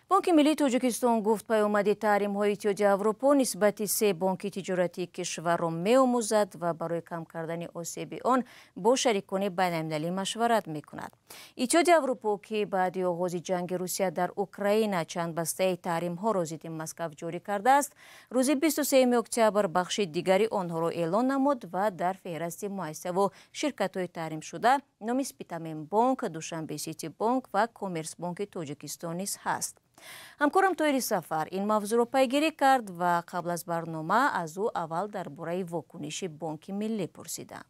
Бонки миллии Тоҷикистон гуфт, паёмади таҳримҳои Иттиҳоди Аврупо нисбати се бонки тиҷоратии кишварро меомӯзад ва барои кам кардани осеби он бо шарикони байналмилалӣ машварат мекунад. Иттиҳоди Аврупо, ки баъди оғози ҷанги Русия дар Украина чанд бастаи таҳримҳоро зидди Москав ҷорӣ кардааст, рӯзи 23 октябр бахши дигари онҳоро эълон намуд ва дар феҳрасти муассисаву ширкатҳои таҳримшуда номи Спитамен Бонк, Душанбе Сити Бонк ва Коммерсбонки Тоҷикистон низ ҳаст. Ҳамкорам Тоҳири Сафар ин мавзӯъро пайгирӣ кард ва қабл аз барнома аз ӯ аввал дар бораи вокуниши Бонки Миллӣ пурсидам.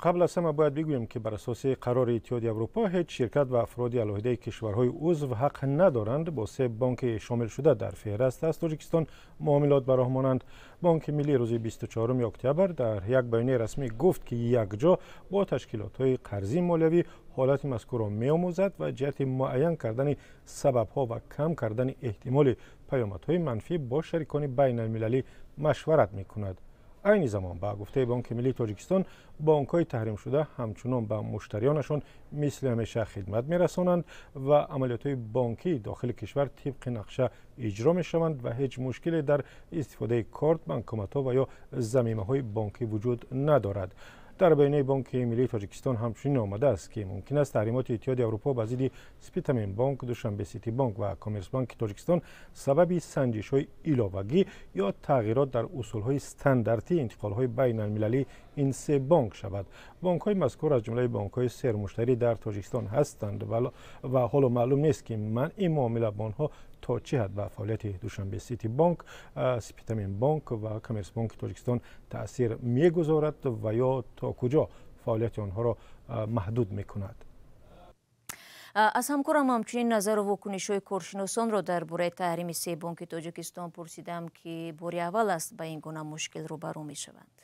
Қабл аз ҳама бояд бигӯем, ки бар асоси қарори Иттиҳоди Аврупо ҳеҷ ширкат ва афроди алоҳидаи кишварҳои узв ҳақ надоранд бо се бонки шомилшуда дар феҳраст аз Тоҷикистон муомилот ба роҳ монанд. Бонки Миллӣ рӯзи 24 октябр дар як баёнияи расмӣ гуфт, ки якҷо бо ташкилотҳои қарзии молиявӣ ҳолати мазкурро меомӯзад ва ҷиҳати муайян кардани сабабҳо ва кам кардани эҳтимоли паёмадҳои манфӣ бо шарикони байналмилалӣ машварат мекунад. Айни замон, ба гуфтаи Бонки Миллии Тоҷикистон, бонкҳои таҳримшуда ҳамчунон ба муштариёнашон мисли ҳамеша хидмат мерасонанд ва амалиётҳои бонкии дохили кишвар тибқи нақша иҷро мешаванд ва ҳеҷ мушкиле дар истифодаи корт, банкоматҳо ва ё замимаҳои бонкӣ вуҷуд надорад. Дар баёнияи Бонки Миллии Тоҷикистон ҳамчунин омадааст, ки мумкин аст таҳримоти Иттиҳоди Аврупо ба зидди Спитамен Бонк, Душанбе Сити Бонк ва Коммерсбонки Тоҷикистон сабаби санҷишҳои иловагӣ ё тағйирот дар усулҳои стандартии интиқолҳои байналмилалии ин се бонк шавад. Бонкҳои мазкур аз ҷумлаи бонкҳои сермуштарӣ дар Тоҷикистон ҳастанд ва ҳоло маълум нест, ки манъи муомила бо онҳо то чӣ ҳад ба фаъолияти Душанбе Сити Бонк, Спитамен Бонк ва Коммерсбонки Тоҷикистон таъсир мегузорад ва ё то куҷо фаъолияти онҳоро маҳдуд мекунад. Аз ҳамкорам ҳамчунин назару вокунишҳои коршиносонро дар бораи таҳрими се бонки Тоҷикистон пурсидам, ки бори аввал аст ба ин гуна мушкил рӯбарӯ мешаванд.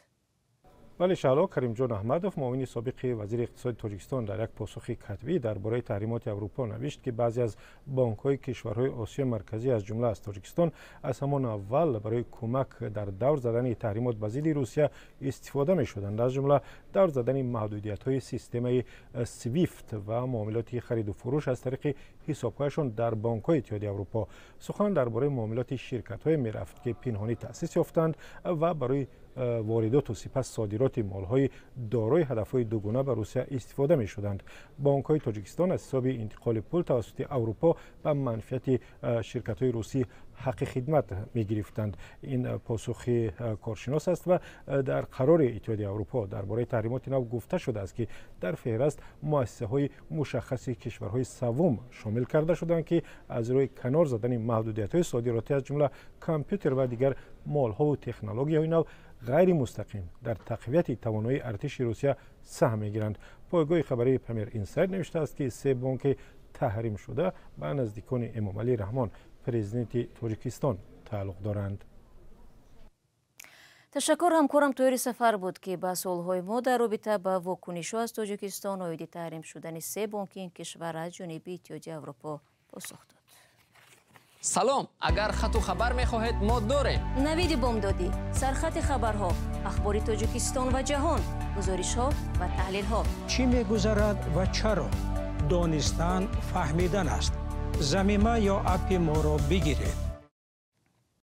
Вале Шаҳло, Каримҷон Аҳмадов, муовини собиқи вазири иқтисоди Тоҷикистон, дар як посухи катбӣ дар бораи таҳримоти Аврупо навишт, ки баъзе аз бонкҳои кишварҳои Осиёи Марказӣ, аз ҷумла аз Тоҷикистон, аз ҳамон аввал барои кӯмак дар давр задани таҳримот ба зидди Русия истифода мешуданд, аз ҷумла давр задани маҳдудиятҳои системаи Свифт ва муомилоти хариду фурӯш аз тариқи ҳисобҳояшон дар бонкҳои Иттиҳоди Аврупо. Сухан дар бораи муомилоти ширкатҳое мерафт, ки пинҳонӣ таъсис ёфтанд ва барои воридоту сипас содироти молҳои дорои ҳадафҳои дугона ба Русия истифода мешуданд. Бонкҳои Тоҷикистон аз ҳисоби интиқоли пул тавассути Аврупо ба манфиати ширкатҳои русӣ ҳаққи хидмат мегирифтанд. Ин посухи коршинос аст ва дар қарори Иттиҳоди Аврупо дар бораи таҳримоти нав гуфта шудааст, ки дар феҳраст муассисаҳои мушаххаси кишварҳои саввум шомил карда шуданд, ки аз рӯи канор задани маҳдудиятҳои содиротӣ, аз ҷумла компютер ва дигар молҳову технологияҳои нав, ғайримустақим дар тақвияти тавоноии артиши Русия саҳм мегиранд. Пойгоҳи хабарии Памир Инсайд навиштааст, ки се бонки таҳримшуда ба наздикони Эмомалӣ Раҳмон, президенти Тоҷикистон, тааллуқ доранд. Ташаккур. Ҳамкорам Тоҳири Сафар буд, ки ба суолҳои мо дар робита ба вокунишҳо аз Тоҷикистон оиди таҳрим шудани се бонки ин кишвар аз ҷониби Иттиҳоди Аврупо посух дод. Салом, агар хату хабар мехоҳед, мо дорем. Навиди бомдодӣ, сархати хабарҳо, ахбори Тоҷикистон ва ҷаҳон, гузоришҳо ва таҳлилҳо. Чӣ мегузарад ва чаро? Донистан фаҳмидан аст. Замима ё аппи моро бигиред.